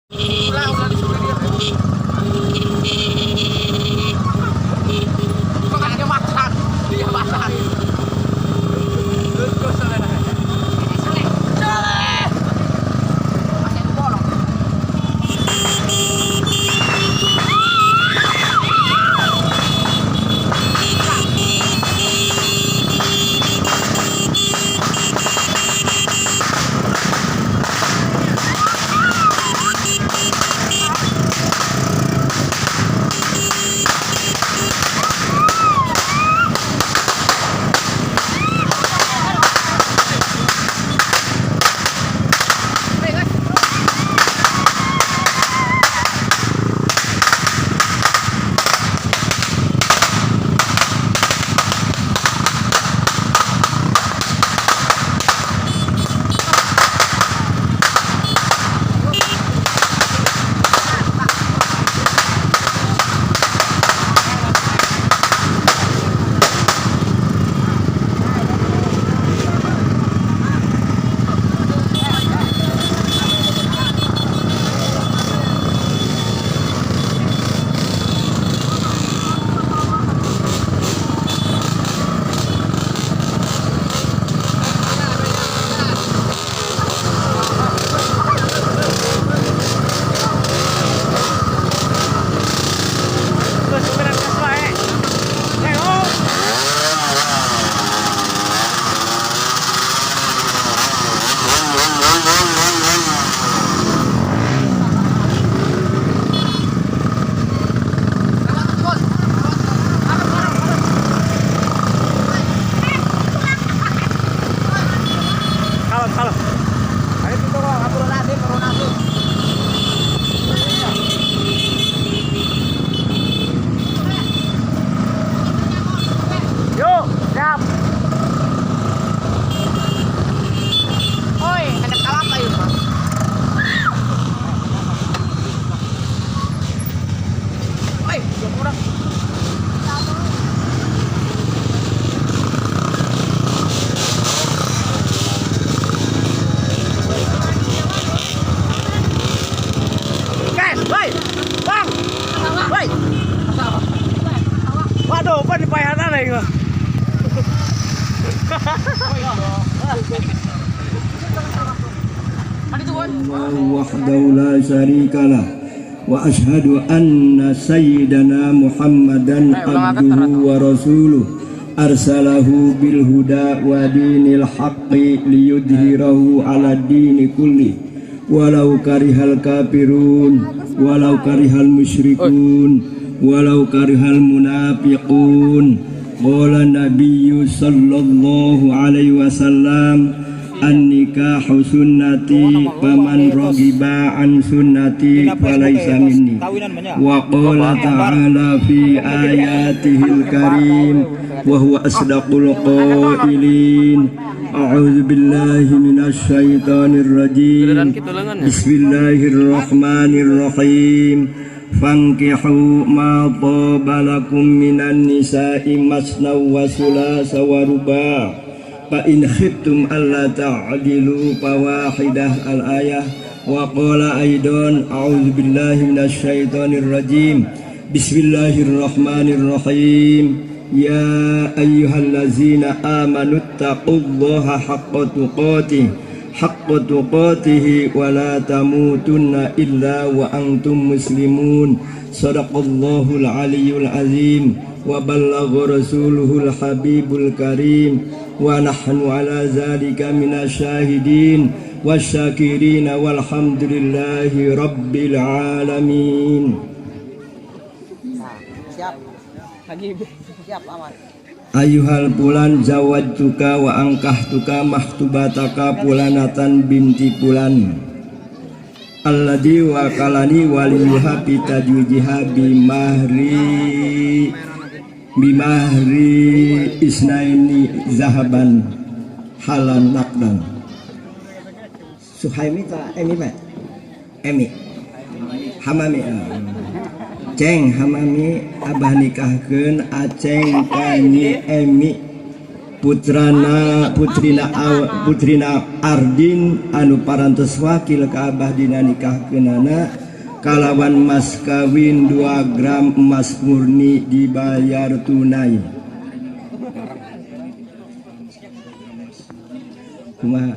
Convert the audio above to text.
Ulah di dia. Makanya makan, dia makan. وحده لا شريك له وأشهد أن سيدنا محمدا عبده ورسوله أرسله بالهدى ودين الحق ليظهره على الدين كله ولو كره الكافرون ولو كره المشركون ولو كره المنافقون. قال النبي صلى الله عليه وسلم an-nikahu sunnati faman raghiba an sunnati falaysa minni. Wa qala ta'ala fi ayatihil karim wa huwa asdaqul qailin. A'udzu billahi minasy syaithanir rajim. Bismillahirrahmanirrahim. Fankihu ma thaba lakum minan nisa'i masna wa thulatha wa ruba' fa in khiftum alla ta'dilu fawahidah. Al-ayah. Wa qala aidan a'udzu billahi minasy syaithanir rajim. Bismillahirrahmanirrahim. Ya ayyuhallazina amanu taqullaha haqqa tuqatih haqqa tuqatih wa la tamutunna illa wa antum muslimun. Sadaqallahul aliyyul azim wa ballagha rasuluhul habibul karim. Wa nahnu ala zalika minasyahidin wasyakirin walhamdulillahi rabbil alamin. Siap. Lagi siap aman. Ayuhal pulan zawajtuka wa angkahtuka mahtubataka pulanatan binti pulan alladzi wakalani waliyuha bitajwijiha bimahri isnaini zahaban halan nakdan. Suhaimi ta Emi Pak? Emi Hamami. Ceng Hamami abah nikahkeun Aceng ka Nyi Emi Putrana putrina putrina Ardin anu parantos wakil ka Abah dina nikahkeunana kalawan mas kawin 2 gram emas murni dibayar tunai. Kumaha?